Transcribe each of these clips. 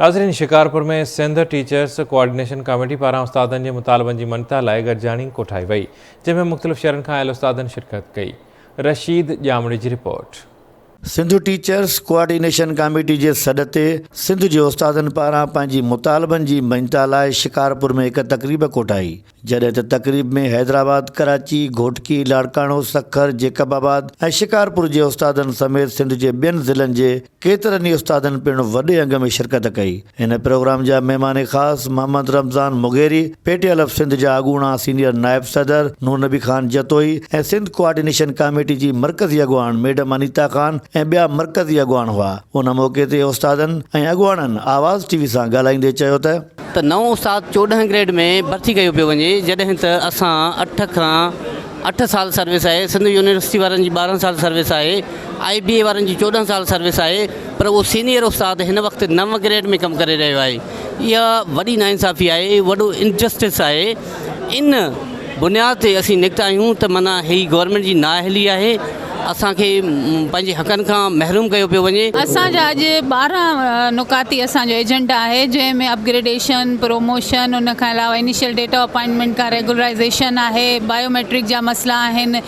ناظرين Shikarpur ۾ Sindh teachers coordination committee پاران استادن جي مطالبن جي مڃتا لاء گڏجاڻي ڪوٺائي وئي جنهن ۾ مختلف شهرن کان آيل استادن شرڪت ڪئي رشيد ڄامڙي جي report. Sindh teachers coordination committee جي سڏ تي سنڌ جي استادن پاران پنهنجي مطالبن جي مڃتا لاء شڪارپور ۾ هڪ تقريب ڪوٺائي جڏهن ته تقريب ۾ حيدرآباد، ڪراچي، گهوٽڪي، لاڙڪاڻو، سکر، جيڪب آباد ۽ شڪارپور جي استادن سميت سنڌ جي ٻين ضلعن جي ڪيترن ئي استادن پڻ وڏي انگ ۾ شرڪت ڪئي. هن پروگرام جا مهمان خاص Muhammad Ramzan Mugheri, P T L F Sindh جا اڳوڻا سينيئر نائب صدر نور نبي خان جتوئي ۽ سنڌ ڪوآرڊينيشن ڪاميٽي جي مرڪزي اڳواڻ ميڊم انيتا خان ۽ ٻيا مرڪزي اڳواڻ هئا. ان موقعي تي استادن ۽ اڳواڻن آواز ٽي وي سان ڳالهائيندي چيو ته. ته نئون استاد 14 گريڊ ۾ ڀرتي ڪيو پيو وڃي جڏهن ته اسان اٺ کان اٺ سال سروس آهي سنڌ يونيورسٽي وارن جي 12 سال سروس آهي آء بي اي وارن جي 14 سال سروس آهي پر اهو سينيئر استاد هن وقت نو گريڊ ۾ ڪم ڪري رهيو آهي اها وڏي ناانصافي آهي وڏو انجسٽس آهي ان بنياد تي اسين نڪتا آهيون ته معنيٰ هي گورنمينٽ جي نااهلي آهي اسان کي پنهنجي حقن کان محروم ڪيو پيو وڃي. اسان جا اڄ 12 نقاطي اسان جو ايجنڊا آهي جنهن ۾ اپگريڊيشن، پروموشن، ان کان علاوه انيشل ڊيٽ آف اپائنٽمينٽ کان ريگولرائيزيشن آهي، بايوميٽرڪ جا مسئلا آهن،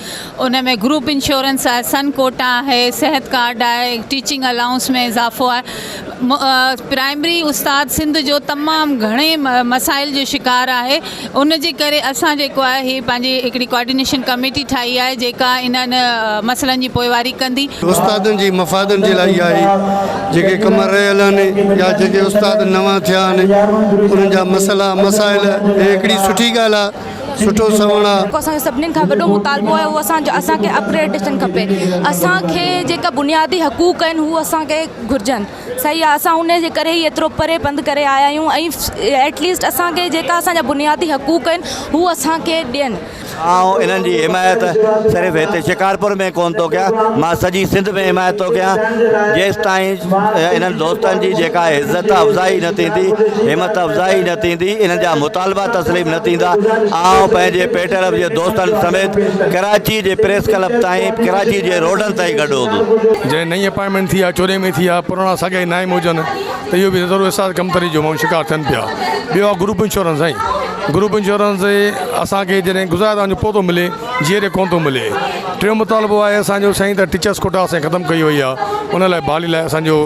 ان ۾ گروپ انشورنس آهي، سن ڪوٽا آهي، صحت ڪارڊ آهي، ٽيچنگ الائونس ۾ اضافو آهي. پرائمري استاد سنڌ جو تمام گهڻي مسائل جو شڪار آهي. ان جي ڪري اسان جيڪو آهي هي پنهنجي هڪڙي ڪوآرڊينيشن ڪميٽي ٺاهي آهي جيڪا انهن مسئلن جي پوئواري ڪندي. استادن جي مفادن جي لاء ئي آهي جيڪي ڪم رهيل آهن يا جيڪي استاد نوان ٿيا آهن انهن جا مسئلا مسائل هي هڪڙي سٺي ڳالهه آهي سٺو سوڻ آهي. جيڪو اسان جو سڀني کان وڏو مطالبو آهي اهو اسان جو اسان کي اپگريڊيشن کپي اسان کي جيڪا بنيادي حقوق آهن هو اسان کي گهرجن. صحيح آ اسان انهي جي ڪري ئي ايترو پري پنڌ ڪري آيا آهيون ۽ ايٽ ليسٽ اسان کي جيڪا اسان جا بنيادي حقوق آهن هو اسان کي ڏين. آئون انهن جي حمايت صرف هتي شڪارپور ۾ ڪونه ٿو ڪيان مان سڄي سنڌ ۾ حمايت ٿو ڪيان جيستائين انهن دوستن جي جيڪا عزت افزائي نه ٿيندي همت افزائي نه ٿيندي انهن جا مطالبا تسليم نه ٿيندا آئون پنهنجي پيٽ ايل ايف جي دوستن سميت ڪراچي جي پريس ڪلب تائين ڪراچي جي روڊن تائين گڏ هوندس. جڏهن نئين اپائنٽمينٽ ٿي آهي 14 ۾ ٿي آهي پراڻا ساڳيا ئي نائم هجن ته اهو به ضرور احساس ڪمتري جو ماڻهو شڪار ٿين پيا. ٻيو آهي گروپ انشورنس سائين گروپ انشورنس اسان کي جڏهن گذاري تان جو پوء ٿو ملي جيئري ڪونه ٿو ملي. ٽيون مطالبو آهي اسان جو سائين ته ٽيچرس ڪوٽا اسان جي ختم ڪئي وئي آهي ان لاء بحالي لاء اسان جو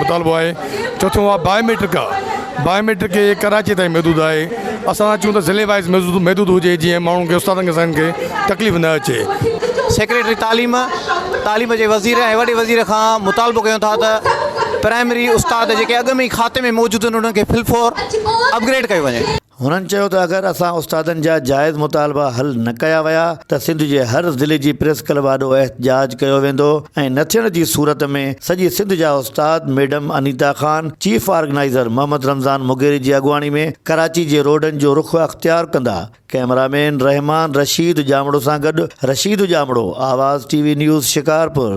مطالبو آهي. چوٿون آهي بايوميٽرڪ آهي بايوميٽرڪ ڪراچي تائين محدود آهي اسان ٿا چون ته ضلعي وائيز محدود هجي جيئن ماڻهن کي استادن کي اسان کي تڪليف نه اچي. سيڪريٽري تعليم، تعليم جي وزير ۽ وڏي وزير کان مطالبو ڪيون ٿا ته پرائمري استاد جيڪي اڳ ۾ ئي کاتي ۾ موجود آهن انهن کي في الفور اپگريڊ ڪيو وڃي. هنن چيو ته اگر اسان استادن جا جائز مطالبا حل نه ڪيا ويا ته سنڌ جي هر ضلعي جي پريس ڪلب آڏو احتجاج ڪيو ويندو ۽ نه ٿيڻ جي صورت ۾ سڄي سنڌ جا استاد madam Anita Khan, chief organizer Muhammad Ramzan Mugheri جي اڳواڻي ۾ ڪراچي جي روڊن جو رخ اختيار ڪندا. ڪئميرا مين رحمان رشيد ڄامڙو سان گڏ Rasheed Jamro, Awaz T V news Shikarpur.